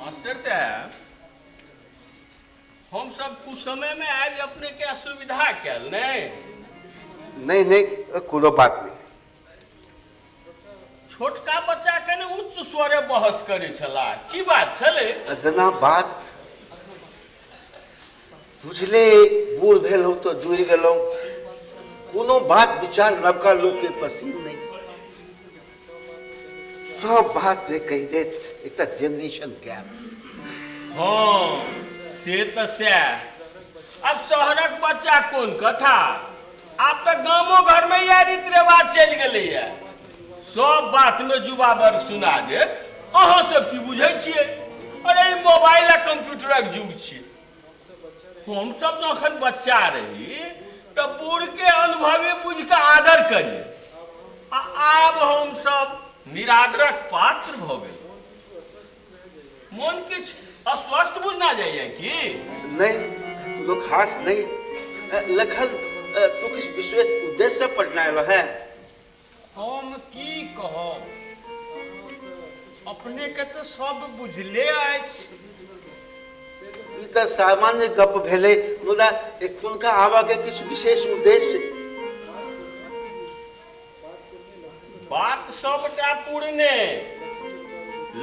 Master साहब, हम सब कुसमयमे आबि अपनेके असुविधा कयल नहि? नहि नहि, कोनो बात नहि। छोटका बच्चा कने उच्च स्वरे बहस करै छलाह, की बात छलै? जेना बात बुझले, बूढ़ भेल हो तऽ जुड़ि गेलहुँ, कोनो बात विचार नवका लोकके पसीन नहि, सब बात ने कहि देत, एकटा जेनरेशन गैप। हँ, से तऽ सएह। आब शहरक बच्चा कोन कथा, आब तऽ गामो घरमे इएह रीति रिवाज चलि गेलैए, सब बातमे युवा वर्ग सुना देत। अहाँ सब की बुझै छियै? अरे ई मोबाइल आ कंप्यूटरक युग छियै। हमसब जखन बच्चा रही तऽ बूढ़के अनुभवी बुझि कऽ आदर करियै, आ आब हमसब निरादरक पात्र भऽ गेल। मोन किछु अस्वस्थ बुझना जाइए की? नहि, कोनो खास नहि। लखन, तू किछु विशेष उद्देश्यसँ पटना एलह है? हम की कहब, अपनेके तऽ सब बुझले अछि। ई तऽ सामान्य गप भेलै, मुदा एखुनका आबऽके किछु विशेष उद्देश्य? बात सबटा पूरने,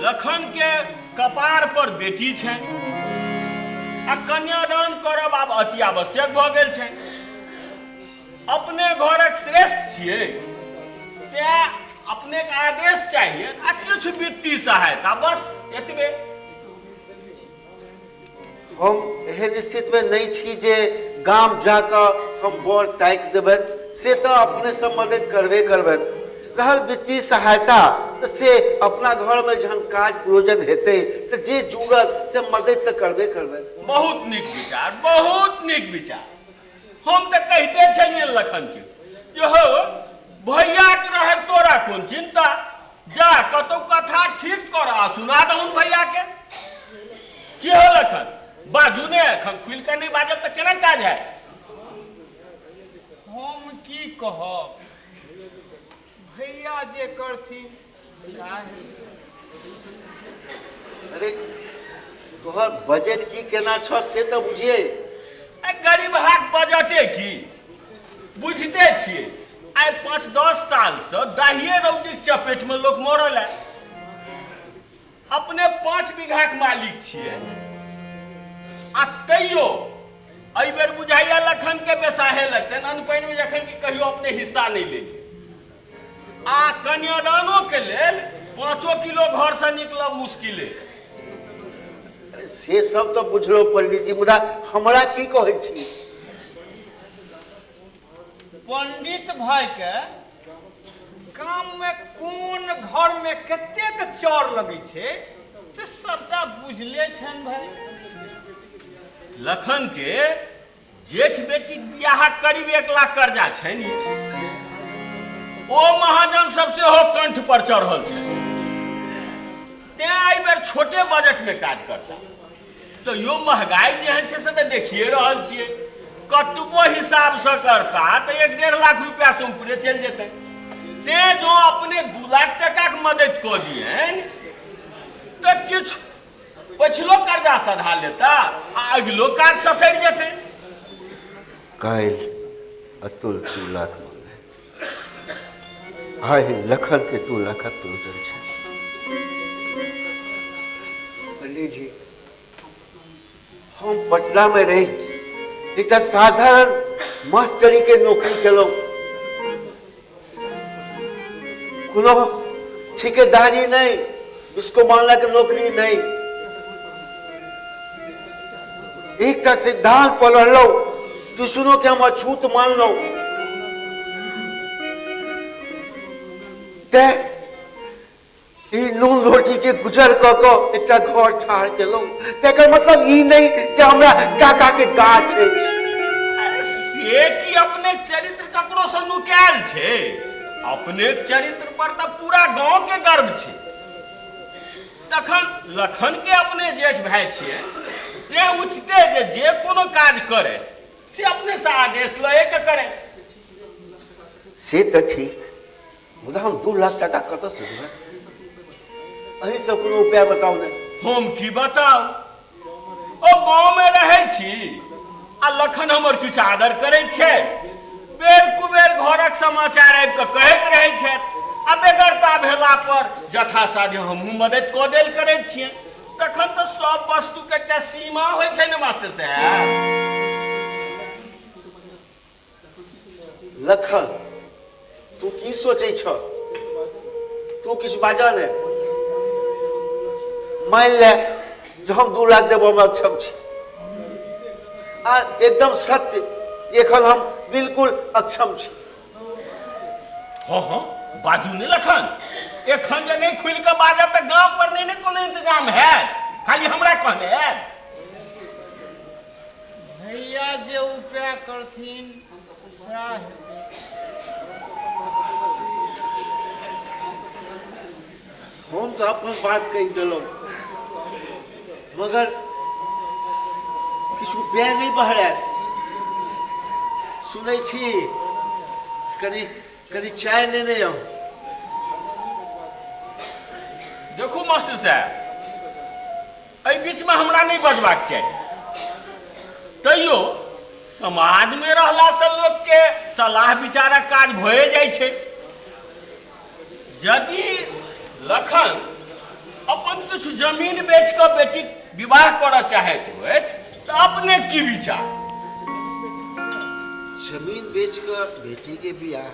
लखन के कपार पर बेटी छनि आ कन्यादान करब आब अति आवश्यक भऽ गेल छनि। अपने घरक श्रेष्ठ छियै, तेँ अपनेके आदेश चाहिए आ किछु वित्तीय सहायता, बस एतबे। हम एहन स्थितिमे नहि छी जे गाम जाकऽ हम बर ताकि देबनि, से तऽ अपने सब मदति करबे करबनि। रहल वित्तीय सहायता, तऽ से अपना घरमे जहन काज प्रयोजन हेतै तऽ जे जुड़त से मदति तऽ करबे करबनि। बहुत नीक विचार, बहुत नीक विचार। हम तऽ कहिते छलियनि लखनके जे हौ भैयाके रहै तोरा कोन चिन्ता, जा कतौ कथा ठीक कर आ सुना दहुन भैयाके। की हो लखन, बाजू ने, एखन खुलि कऽ नहि बाजब तऽ केना काज हैत? हम की कहब, भैया जे करथिन सएह हेतै। अरे तोहर बजट की केना छह से तऽ बुझियै। गरीबहाक बजटे की बुझिते छियै, आइ 5-10 सालसँ दाहिए रौदीक चपेटमे लोक मरल है। अपने 5 बीघाक मालिक छियै आ तैयो एहि बेर बुझाइया लखन के बेसाहे लगतनि अन्न पानिमे, जखन कि कहियो अपने हिस्सा नहि लेलियै। आ कन्यादानो के लेल 5 किलो घरसँ निकलब मुश्किले। अरे से सब तऽ बुझलो पंडित जी, मुदा हमरा की कहै छी? पंडित भाई के गाम में कोन घर में कतेक चाउर लगै छै से सबटा बुझले छनि भाई। लखन के जेठ बेटी बियाहक करीब 1 लाख कर्जा छनि, ओ महाजन सब सेहो कंठ पर चढ़ल छै, तें एहि बेर छोटे बजट में काज करता। तो यो महंगाई जेहन छै से तऽ देखिए रहल छियै, कतबो हिसाबसँ करता तऽ 1-1.5 लाख रुपया से ऊपरे चलि जेतै। तें जो अपने 2 लाख टकाके मदति कऽ दियनि तऽ किछु पछिलो कर्जा सधा लेता आ अगिलो काज ससरि जेतै। काल्हि अतुल 2 लाख मांगे, आइ लखन के 2 लाखक प्रयोजन छै। पंडित जी, हम पटना में रही एकटा साधारण मास्टरी के नौकरी केलहुँ, कोनो ठेकेदारी नहि, बिस्कोमानक नौकरी नहि, एकटा सिद्धांत पर रहलहुँ, ट्यूशनो के हम अछूत मानलहुँ। तें ई नून रोटी के गुजर कऽ कऽ एकटा घर ठाढ़ केलहुँ, तकर मतलब ई नहि जे हमरा टाका के गाछ अछि। अरे से की अपने चरित्र ककरो से नुकायल छै? अपने चरित्र पर तऽ पूरा गांव के गर्व छै। तखन लखन के अपने जेठ भाई छियै, तें उचिते जे जे कोनो काज करे से अपने से आदेश लए के करे। से तऽ ठीक, मुदा हम 2 लाख टाका कतऽसँ देबै? अहीं सब कोनो उपाय बताउ ने। हम की बताउ, ओ गाँवमे रहै छी आ लखन हमर किछु आदर करैत छै, बेर कुबेर घरक समाचार आबि कऽ कहैत रहै छथि आ बेगरता भेला पर यथासाध्य हमहूँ मदति कऽ देल करैत छियनि। तखन तऽ सब वस्तुके एकटा सीमा होइ छै ने मास्टर साहेब। लखन, तू की सोचै छ? तू किछु बाजऽ ने। मानि ले जे हम 2 लाख देबऽ मे अक्षम छी, आ एकदम सत्य एखन हम बिल्कुल अक्षम छी। हँ हँ, बाजू ने लखन, एखन जे नहि खुलि कऽ बाजब तऽ गाम पर नहि ने कोनो इंतजाम हैत, खाली हमरा कहने हैत। भैया जे उपाय करथिन सएह हेतै। हम तऽ अपन बात कहि देलहुँ, मगर किछु उपाय नहि बहरायल। सुनै छी, कनि कनि चाय लेने आउ। देखू मास्टर साहब, एहि बीचमे हमरा नहि बजबाक चाही, तैयो समाजमे रहलासँ लोकके सलाह विचारक काज भए जाइ छै। यदि लखन अपन किछु जमीन बेच कऽ बेटीक विवाह करऽ चाहैत होथि तऽ अपने की विचार? जमीन बेच कऽ बेटी के बियाह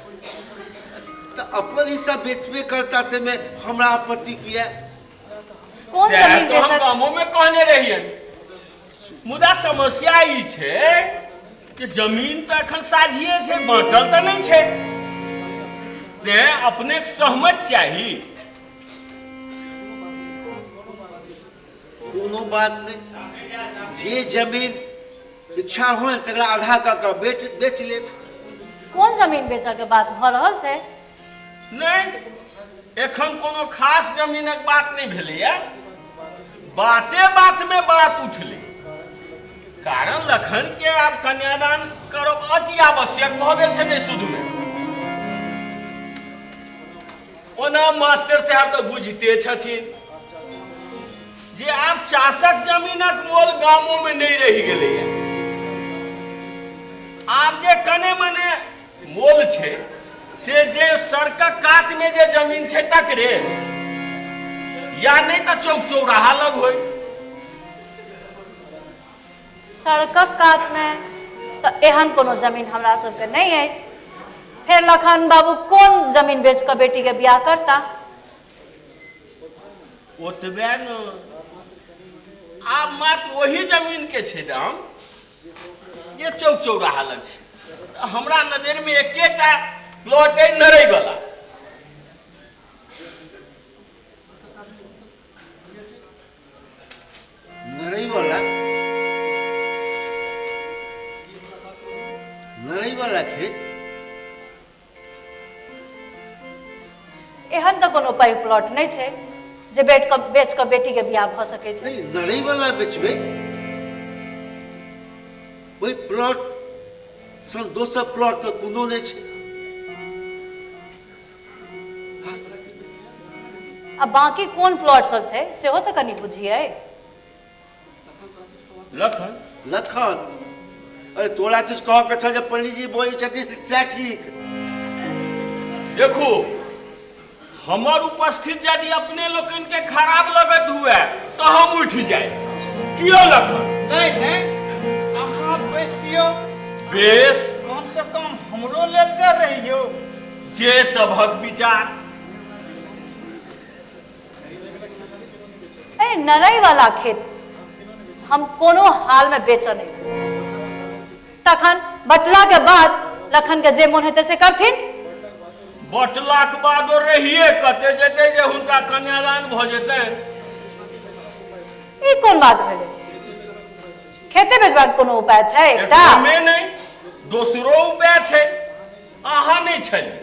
तऽ अपन हिस्सा बेचबे करता, ताहिमे हमरा आपत्ति किया? कोन सएह जमीन तऽ हम बेचक? गामोमे कहने रहियनि, मुदा समस्या ई छै जे जमीन तऽ एखन साझिए छै, बाँटल तऽ नहि छै, तेँ अपनेक सहमति चाही। कोनो बात नहि, जे जमीन इच्छा होनि तकरा आधा कऽ कऽ बेच बेच लेत। कोन जमीन बेचऽ के बात भऽ रहल छै? नहि, एखन कोनो खास जमीनक बात नहि भेलैए, बाते बातमे बात उठलै, कारण लखन के आब कन्यादान करब अति आवश्यक भऽ गेल छै ने सुधमे। ओना मास्टर साहब तऽ बुझिते छथिन जे आब चासक जमीनक मोल गामोमे नहि रहि गेलैए। आब जे कने मने मोल छै से जे सड़कक कातमे जे जमीन छै तकरे, या नहि तऽ चौक चौराहा लग होय। सड़कक कातमे तऽ एहन कोनो जमीन हमरा सबके नहि अछि, फेर लखन बाबू कोन जमीन बेच कऽ बेटीके बियाह करता? ओतबे ने, आब मात्र ओही जमीन के छै दाम जे चौक चौराहा लग छै। हमरा नजरिमे एकेटा प्लॉट अइ नरई वाला। नरई वाला? नरई वाला खेत? एहन तऽ कोनो पैघ प्लॉट नहि छै जे बेच कऽ बेच कऽ बेटी के बियाह भऽ सकै छै। नहि, नरई वाला बेचबै, ओहि प्लॉट सन दोसर प्लॉट तऽ कोनो नहि छै। आ बाकी कोन प्लॉट सब छै सेहो तऽ कनि बुझियै। लखन, लखन, अरे तोरा किछु कहऽ के छह जे पंडीजी बजै छथिन सएह ठीक। देखू, हमर उपस्थित यदि अपने लोकनि के खराब लगत हुए तऽ हम उठि जाय। कियो लखन? नहि नहि, अहाँ बैसियौ। बेस, कम से कम हमरो लेल तऽ रहियौ। जे सभक विचार। ए नरई वाला खेत हम कोनो हाल में बेचऽ नहीं। तखन बटला के बाद लखन के जे मोन हेतै से करथिन। बटलाक बाद ओ रहिए कते जेतै जे हुनका कन्यादान भऽ जेतनि? ई कोन बात भेलै? खेते बेचबाक कोनो उपाय छै एकटा? एकदमे नहि, दोसरो उपाय छै। अहाँ नहि छलियै,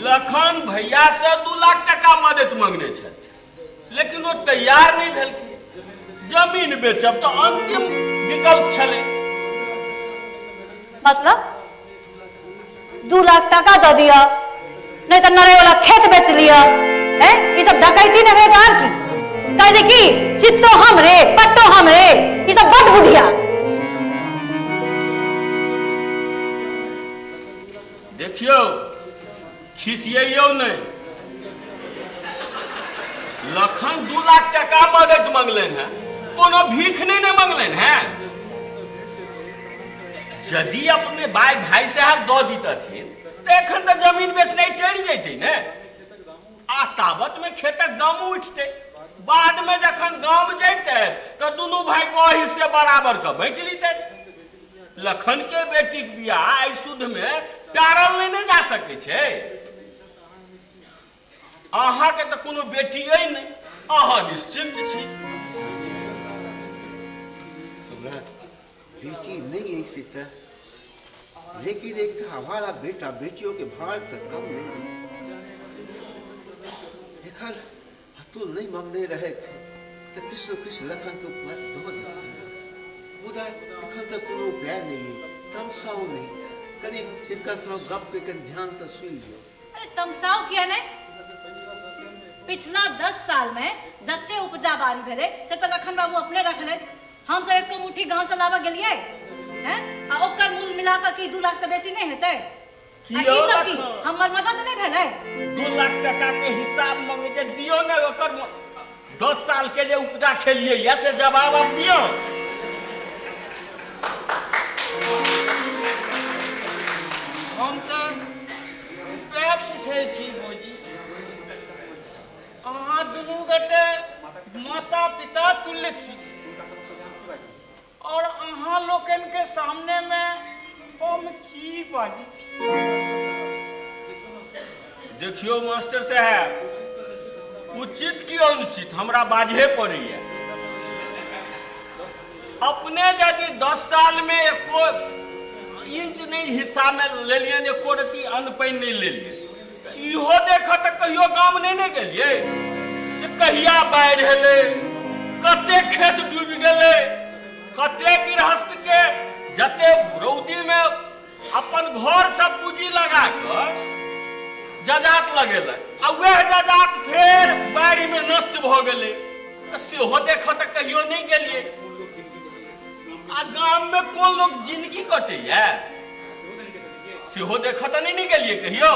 लखन भैयासँ 2 लाख टका मदति मंगने छथि, लेकिन ओ तैयार नहि भेलखिन। जमीन बेचब तऽ अंतिम विकल्प छलै। मतलब 2 लाख टाका दऽ दिअ, नहि तऽ नरे वाला खेत बेच लिअ। हैं, ई सब डकैती नहि भेल तऽ आर की? कहै छै की चित्तो हमरे पट्टो हमरे, ई सब बड बुधिया। देखियौ, खिसियैयौ नहि। लखन 2 लाख टका मदद मंगलनि हेँ, कोनो भीख नहि ने मंगलनि हेँ। यदि अपने भाई भाई साहब दऽ दितथिन तऽ एखन तऽ जमीन बेचनाइ टरि जैतै ने, आ ताबतमे खेतक दामो उठतै। बादमे जखन गाम जैतै तऽ दुनू भाई बह हिस्से बराबर कऽ बाँटि लितै। लखन के बेटीक बियाह एहि शुद्धमे टारल नहि ने जा सकै छै। अहाँके तऽ कोनो बेटी अइ नहि, अहाँ निश्चिन्त छी। हमरा बेटी नहीं है सीता, लेकिन एक हमारा बेटा बेटियों के भार से कम नहीं है। एखन अतुल नहीं मंगने रहे थे तो किछु न किछु लखन के उपाय दऽ देते, मुदा एखन तक कोनो उपाय नहीं है। तमसाओ नहीं, कनि हिनकर सब गप के कनि ध्यान से सुनि लियौ। अरे तमसाओ किया नहीं? पिछला 10 साल में जते उपजा बारी भेलै से तऽ लखन बाबू अपने रखले। हम सब एको मुट्ठी गांव से लाबऽ गेलियै हैं, आ ओकर मूल मिला कऽ की 2 लाख से बेसी नहीं हेतै? की आ ई यौ सब की लखन? हमर मदद नहीं भेलै? 2 लाख टका के हिसाब मंगे जे दियौ ने, ओकर 10 साल के जे उपजा खेलियै या से जवाब अब दियौ। हम तऽ उपाय पूछै छी भौजी, अहाँ दुनू गोटे माता पिता तुल्य छी, और अहाँ लोकनि के सामने में हम की बाजी? देखियौ मास्टर साहब, उचित की अनुचित हमरा बाजहे पड़ैया। अपने यदि 10 साल में एको इंच नहीं हिस्सा में लेलियनि, एको रत्ती अन्न पानि नहीं लेलियनि, तऽ इहो देखऽ तऽ कहियो गाम नहीं ने गेलियै जे कहिया बाढ़ि एलै, कते खेत डूबि गेलै, कते गृहस्थ के जते रौदी में अपन घर से पूंजी लगा कऽ जजात लगेलक आ वएह जजात फेर बाढ़ि में नष्ट भऽ गेलै, तऽ सेहो देखऽ तऽ कहियो नहीं गेलियै। आ गाम में कोन लोक जिंदगी कटैया सेहो देखऽ तऽ नहीं ने गेलियै कहियो।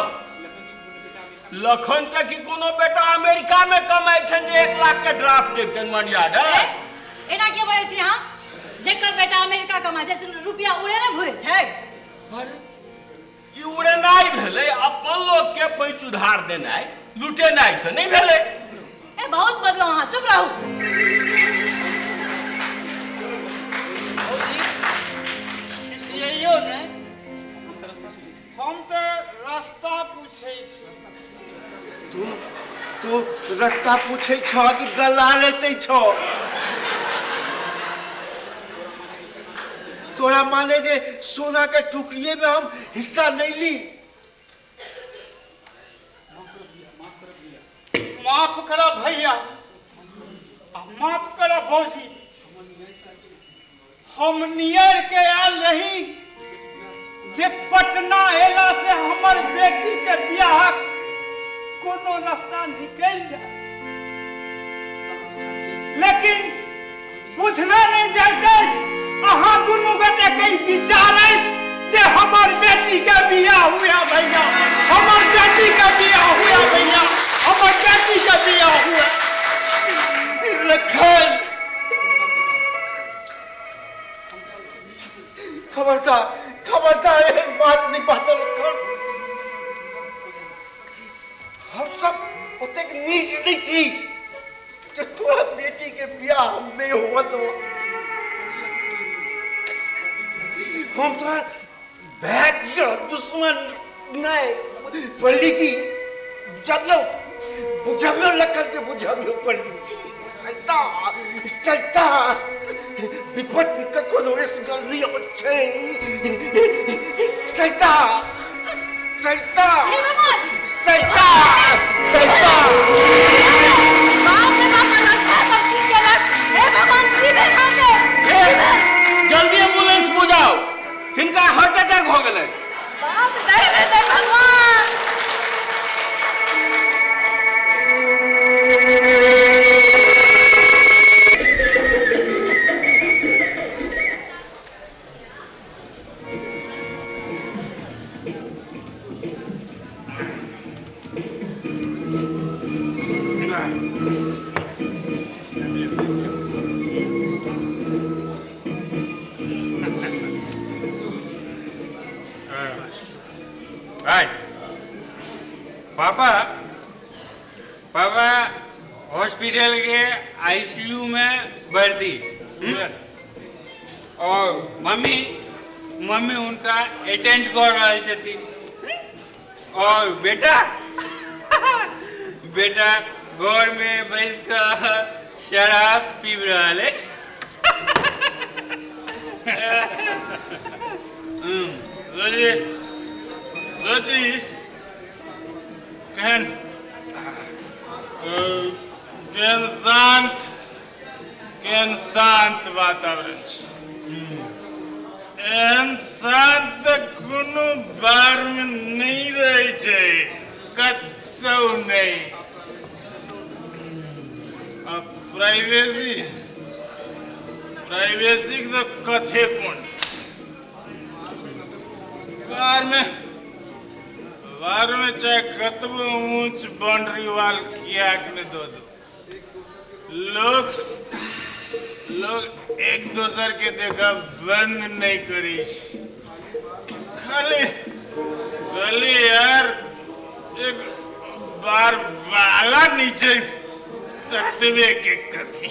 लखन के की कोनो बेटा अमेरिका में कमाइ छनि जे 1 लाख के ड्राफ्ट एकटा मनी ऑर्डर? एना किया बजै छी अहाँ? जेकर बेटा अमेरिका कमाइ छै से रुपया उड़ेने घुरै छै। अरे ई उड़ेनाइ भेलै, अपन लोक के पैंच उधार देनाइ, लुटेनाइ तऽ नहि भेलै। ए बहुत बदलौ अहाँ, चुप रहू। भौजी खिसियैयौ ने, हम तऽ रास्ता पूछै छी। तू रास्ता पूछै छह कि गला लेते छह? तोरा माने जे सोना के टुकड़िए में हम हिस्सा नहीं ली? माफ करब भैया, माफ करब भौजी, हम नियर के आयल रही जे पटना एला से हमर बेटी के बियाह कोनो रास्ता निकल जाए, लेकिन बुझले नहीं जाइत अछि। अहाँ दुनू गोटे के ई विचार अछि जे हमर बेटी के बियाह हुए भैया, हमर बेटी के बियाह हुए भैया, हमर बेटी के बियाह हुए। लखन खबरदार, खबरदार, एहन बात नहीं बाजल लखन। हम सब ओतेक नीच नहीं छी जे तोरा बेटी के बियाह हम नहीं होवत देबो। हम तोरा भाय छियौ, दुश्मन नहीं। पंडित जी बुझबियौ, बुझबियौ लखन के, बुझबियौ पंडित जी। सरिता, सरिता, विपत में कखनो एसगर नहीं अबैत छै। सरिता, सरिता, हे भगवान! सरिता, सरिता। बाप रे बाप, रक्षा सब की केलक? हे भगवान, की भेल अहाँके? हे, जल्दी एम्बुलेंस बुझाउ, हिनका हार्ट अटैक भऽ गेलै। बाप रे, रे, रे, भगवान! पापा पापा हॉस्पिटल के आईसीयू में भर्ती और मम्मी मम्मी उनका अटेंड कर रहल छथिन और बेटा बेटा घर में बैस कऽ शराब पीब रहल अछि। सोची सोची केहन केहन शांत, केहन शांत वातावरण छै। एहन शांत तऽ कोनो बारमे नहि रहै छै, कतौ नहि। आ प्राइवेसी, प्राइवेसीके तऽ कथे कोन। बारमे बारमे चाहे कतबो ऊँच बाउंड्री वाल कियाक नहि दऽ दो, लोक लोग एक दोसर के देखब बंद नहीं करी। खाली खाली यार एक बार बाला नीचे ततबे के कमी।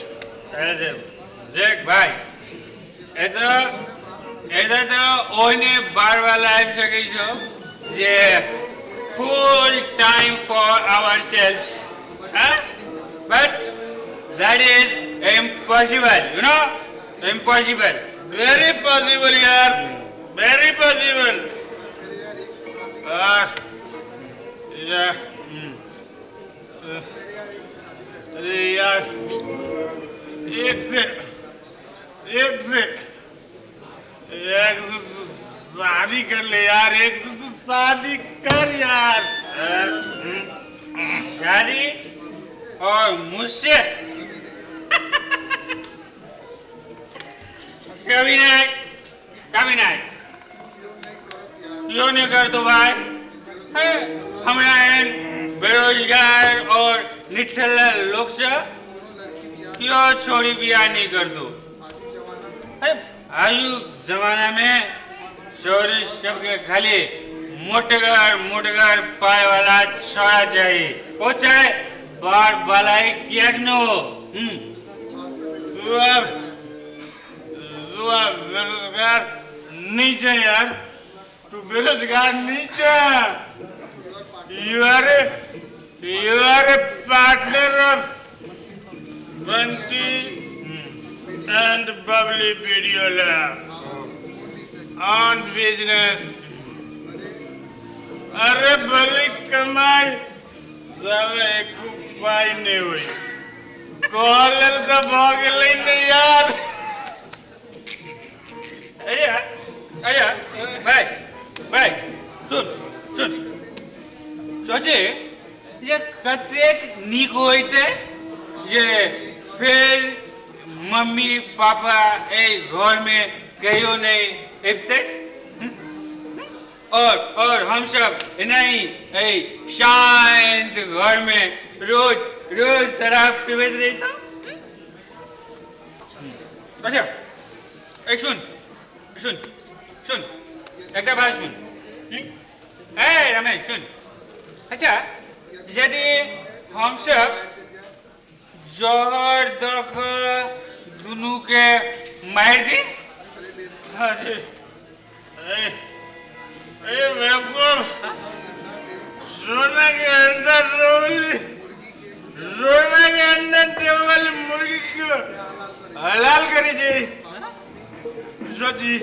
अरे देख भाई, एतऽ एतऽ तऽ ओहने बार वाला आबि सकै छौ जे full time for our selves, but that is impossible, you know, impossible. Very possible यार, वेरी पॉसिबल। या अरे यार एक से एक से एक से तू शादी कर ले यार, एक से तू शादी कर यार। शादी और मुझसे कभी नहीं, कभी नहीं, क्यों नहीं कर दो भाई। हमरा एहन बेरोजगार और निठल्ला लोग से क्यों छोड़ी बियाह नहीं कर दो। अरे आयु जमाना में छोरी सबके खाली मोटगर मोटगर पाए वाला छोड़ा चाहिए, वो चाहे बार वाला ही किया न हो। तू अब तू अब बेरोजगार नीचे यार, तू बेरोजगार नीचे। You are a partner of Bunty and Babli video lab on business. अरे भली कमाई साला एक पाई नहीं हुई, कॉल तो भऽ गेलै ने यार। अरे अरे भाई भाई सुन सुन, सोचे जे कतेक नीक होइते जे फेर मम्मी पापा एहि घर में कहियो नहीं अबितै और हम सब एनाही एहि शांत घर में रोज रोज शराब पीबैत रहितौं। अच्छा ए सुन सुन सुन, एकटा बात सुन। ए रमेश सुन, अच्छा यदि हम सब जहर दऽ कऽ दुनू के मारि दी। अरे ए ए बेवकूफ, सोना के अंडा टेबल, सोना के अंडा टेबल मुर्गी क्यों हलाल करी जी। सोची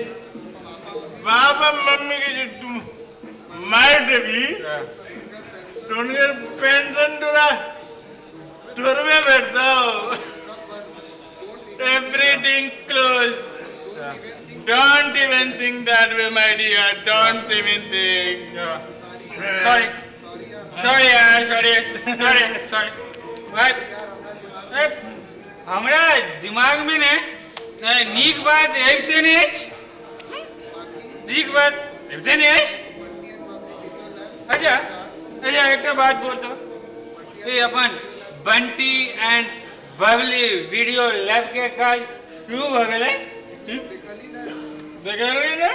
बाबा मम्मी के जो तुम मार देबी तो उनके पेंशन तोरा तोरबे बैठता हो। Everything close. Don't even think that way, my dear. Don't even think. Sorry sorry यार, सॉरी सॉरी सॉरी भाई। हमरा दिमाग में ने नीक बात अबिते नहि अछि, नीक बात अबिते नहि अछि। अच्छा अच्छा एकटा बात बोल तो, ई अपन Bunty and Babli video lab के काज शुरू भऽ गेलै। देखली ने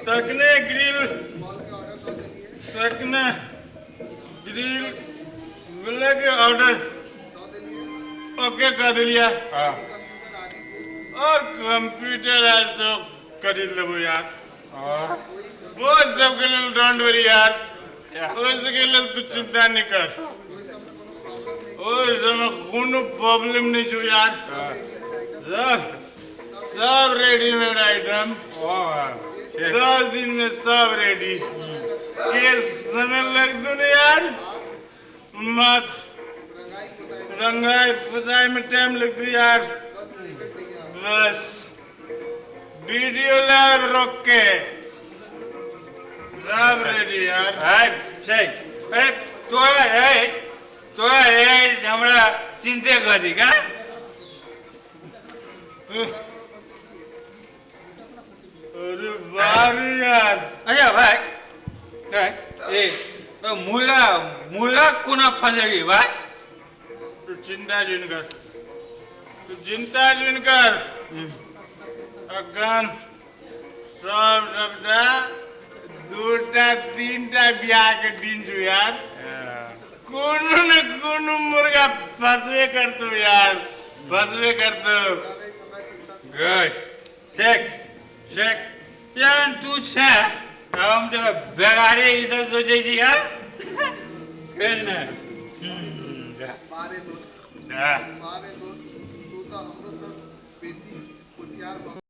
तखने ग्रिल, तखने रील वाला के ऑर्डर ओके कर दिलिया। और कंप्यूटर है सो खरीद लेबो यार। वो सब के लेल don't worry यार, उसके लेल तू चिंता नहीं कर। ओहि सबमे कोनो प्रॉब्लम नहीं छौ यार, सब सब रेडीमेड आइटम, 10 दिन में सब रेडी। के समय लग दू ने यार, मात्र रंगाई पुताई में टाइम लगती यार, बस वीडियो लाइव रोक के सब रेडी यार। सही। अरे तोरा रे, तोरा रे हमरा चिंते कर दी का। अरे बाप यार। अच्छा भाई, ए तो मुर्गा मुर्गा कोना फसेगी भाई? तू चिंता जिन कर, तू चिंता जिन कर। अगन सब सबटा 2टा 3टा बियाह के दिन छु यार, कोनो न कोनो मुर्गा फसबे करतो यार, फसबे करतो। गुड, ठीक ठीक यार, तू छे हम तो बेगारे ई सब सोचे छी यार। कृष्ण बारे दोस्त, बारे दोस्त, तू तो हमरो सब बेसी होशियार।